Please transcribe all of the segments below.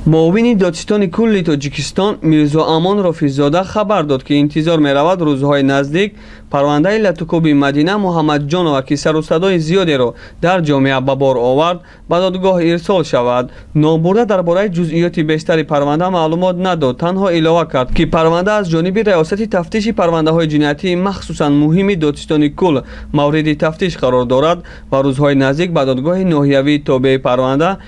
Муовини додситони кулли Тоҷикистон Мирзоамон Рофиззода хабар дод, ки интизор меравад рӯзҳои наздик парвандаи латукӯби Мадина Муҳаммадҷонова, ки сару садои зиёдеро дар ҷомеа ба бор овард, ба додгоҳ ирсол шавад. Номбурда дар бораи ҷузъиёти бештари парванда маълумот надод, танҳо илова кард, ки парванда аз ҷониби Раёсати тафтиши парвандаҳои ҷиноятии махсусан муҳими додситони кул мавриди тафтиш қарор дорад ва рӯзҳои наздик ба додгоҳи ноҳиявии тобеи парванда,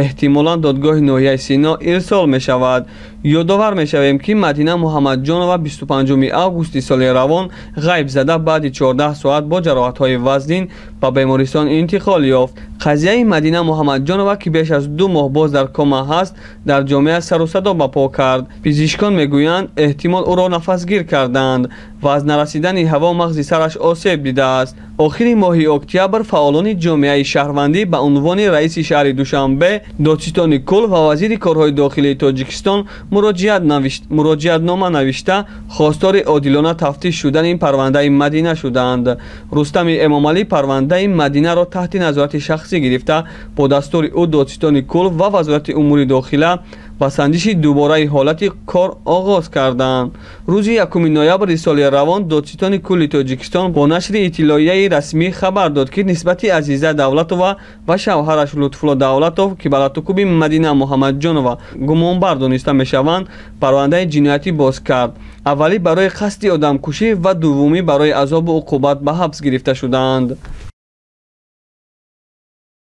эҳтимолан додгоҳи ноҳияи Сино, ирсол мешавад. Ёдовар мешавем, ки Мадина Муҳаммадҷонова 25 августи соли равон ғайб зада, баъди 14 соат бо ҷароҳатҳои вазнин ба бемористон интиқол ёфт. Қазияи Мадина Муҳаммадҷонова, ки беш аз 2 моҳ боз дар кома ҳаст, дар ҷомеа сару садо ба по кард. Пизишкон мегӯянд, эҳтимол ӯро нафасгир карданд ва аз нарасидани ҳаво мағзи сараш осеб дидааст. Охири моҳи октябр фаъолони ҷомеаи шаҳрвандӣ ба унвони раиси шаҳри Душанбе, додситони кул ва вазири корҳои дохилии Тоҷикистон муроҷиатнома навишта, хостори одилона тафтиш шудани парвандаи Мадина шуданд. Рустами Эмомалӣ парвандаи Мадинаро таҳти назорати шахсӣ гирифта, бо дастури ӯ додситони кул ва Вазорати умури дохила ба санҷиши дубораи ҳолати кор оғоз карданд. Рӯзи 1 ноябри соли равон додситони кулли Тоҷикистон бо нашри иттилоияи расмӣ хабар дод, ки нисбати Азиза Давлатова ва шавҳараш Лутфулло Давлатов, ки ба латукӯби Мадина Муҳаммадҷонова гумонбар дониста мешаванд, парвандаи ҷиноятӣ боз кард. Аввалӣ барои қасди одамкушӣ ва дуввумӣ барои азобу уқубат ба ҳабс гирифта шуданд.